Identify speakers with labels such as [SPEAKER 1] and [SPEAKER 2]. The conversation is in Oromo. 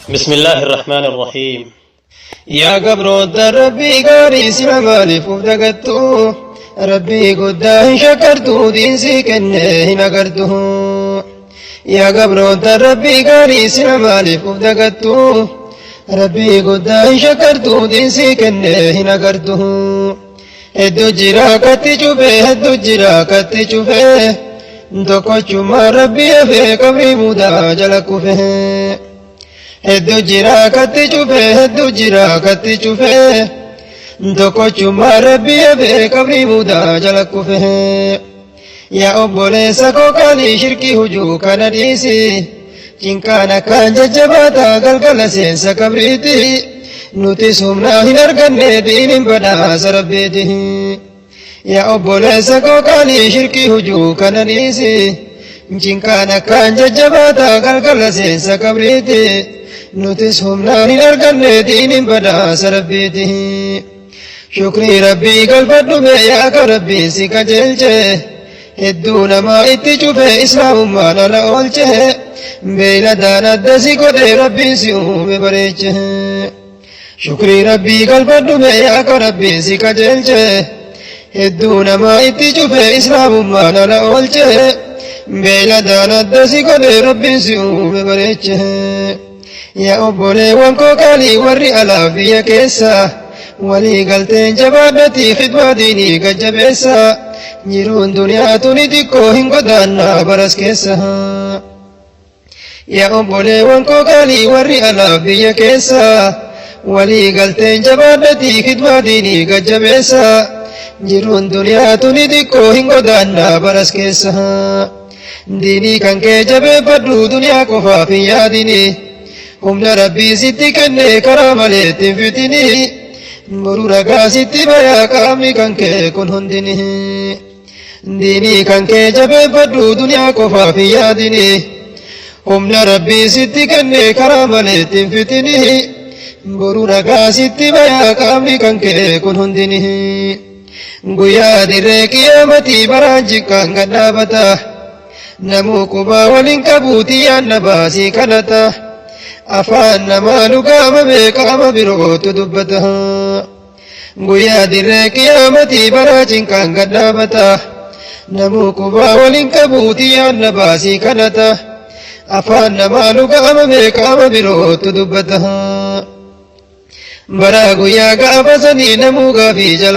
[SPEAKER 1] بسم الله الرحمن الرحيم.
[SPEAKER 2] Yaa gabroota Rabbii gaarii, sila maaliif uf dagattu? Rabbii guddaa hin shakkartu, diinsii kenne hin agartu. Yaa gabroota Rabbii gaarii, sila maaliif uf dagattu? Rabbii guddaa hin shakkartu, diinsii kenne hin agartu. Hedduu jira katti cufee, hedduu jira katti cufee, tokkochummaa Rabbii hafee qabrii mudaa jala kufee. Hedduu jira katti cufee, hedduu jira katti cufee, tokkochummaa Rabbii hafee qabrii mudaa jala kufee. Yaa obboleessa koo qaalii, shirkii hujuu kana dhiisi. Cinqaan akkaan jajjabaata galgala seensa qabriiti. Nuti humnaa hin arganne, diiniin badhaasa Rabbiiti. Yaa obboleessa koo qaalii, shirkii hujuu kana dhiisi. Cinqaan akkaan jajjabaata galgala seensa qabriiti. Nutis humnaan hin arganne, diiniin badhaasa Rabbiiti. Shukrii Rabbii galfadhu mee, yaa ka Rabbiin si qajeelche. Hedduu namaa itti cufe, islaamummaan ala oolche. Beeyladaan adda si godhe, Rabbiin si uume bareeche. Shukrii Rabbii galfadhu mee, yaa ka Rabbiin si qajeelche. Hedduu namaa itti cufe, islaamummaan ala oolche. Beeyladaan adda si godhe, Rabbiin si uume bareeche. Yaa obboleewwan koo qaalii, warri alaa biyya keessa, walii galteen jabaadhatii khidmaa diinii gajjabeessa. Jiruun duniyaa tuni xiqqoo, hin godaannaa baras keessa. Yaa obboleewwan koo qaalii, warri alaa biyya keessa, walii galteen jabaadhatii khidmaa diinii gajjabeessa. Jiruun duniyaa tuni xiqqoo, hin godaannaa baras keessa. Diinii kan kee jabeeffadhu, duniyaa qofaaf hin yaadini. Humna Rabbii sitti kenne karaa malee ittiin fitini. Boru ragaa sitti bayaa qaamni kan kee kun hundini. Diinii kan kee jabeeffadhu, duniyaa qofaaf hin yaadini. Humna Rabbii sitti kenne karaa malee ittiin fitini. Boru ragaa sitti bayaa qaamni kan kee kun hundini. Guyyaa dirree qiyaamatii baraan jiqqaan gad dhaabata. Namuu qubaa waliin qabuuti yaanna baasii kadhata. Afaan namaa lugaamame, qaama birootu dubbata. Guyyaa dirree qiyaamatii baraa cinqaan gad dhaabata. Namuu qubaa waliin qabuuti yaanna baasii kadhata. Afaan namaa lugaamame, qaama birootu dubbata. Baraa guyyaa gaafa sanii namuu gaafii jala.